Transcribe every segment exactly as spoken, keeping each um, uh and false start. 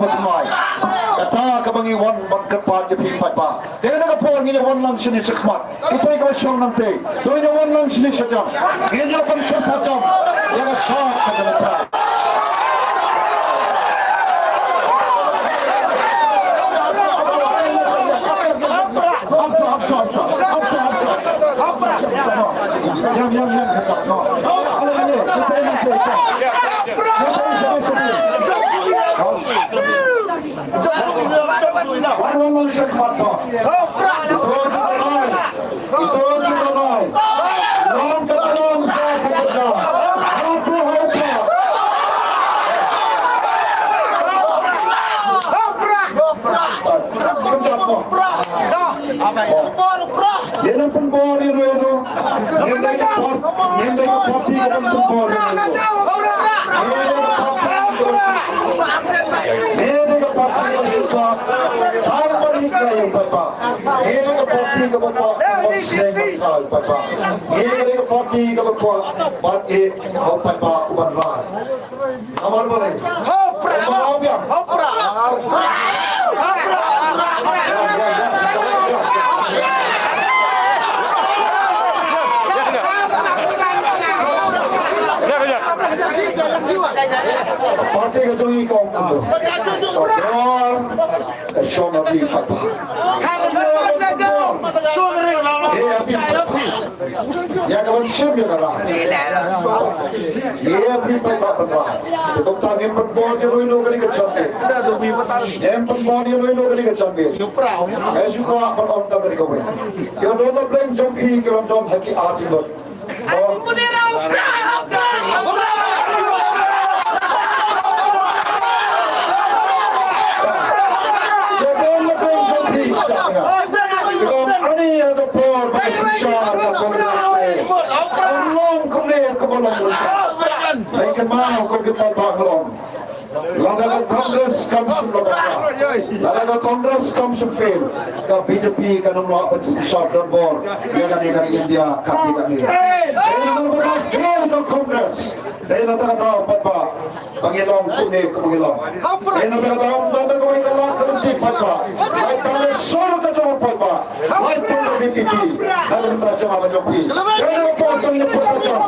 Patmai. Kata kaba ngi wan ban kyrpad ïa phi paidbah. Te na ka por ngi la wan lang shane shakhmat. Kita kiba shong nangtei. To ngi la wan lang shane shajam. Ngi la ban pyrta jam ïa ka shad ka jong u Prah. Ngin ym pynbor ïa uno uno. Ngim dei ka party, ngim dei ka party ka ban pynbor ïa uno uno. Ngin dei ka party ka ban pynbor. Tam ban ïa ka ïa u paidbah. Ngin dei ka party ka ban pynbor. Ngin dei ka party ka ban pynbor. Ban ïa u paidbah u ban rai. Namar balei? Ho Prah! Ho Prah! Ho Prah! Party ka jong ngi ka ong kumno? Ka dor ka shong ha phi paidbah. Ka dor ka shong ha phi paidbah. Ïa ka ban shim ïa ka rai. Ïa phi paidbah ban rai. Te kumta ngim pynbor ïa uno uno kane ka jingmut. Ngim pynbor ïa uno uno kane ka jingmut. Nga shu kwah ban ong tang kane kawei. Ki don la blei jong phi ki don ha ki artylli. Lada ka Congress kam shym la bha, lada ka Congress kam shym fail, ka B J P kan ym lah ban synshar donbor ïa kane ka India katne katne. Dei namar ba ka fail ka Congress. Dei na kata ka daw pat ba ba ngi long kumne kumba ngi long. Dei na kata ka daw ba ba kawei ka lad ka lynti pat ba. Lai tang le sur ka jong pat ba. Lai tang le V P P. Ka lynti jong ba jong phi. Dei na ka por tang le por ka jong.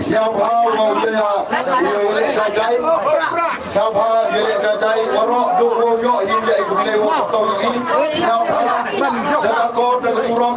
Sngewbha ïa u Jai Jai. Sngewbha ïa u Jai Jai. Waroh duh u ïoh ïa u Jai Jai. Sngewbha da ka kor da ka burom.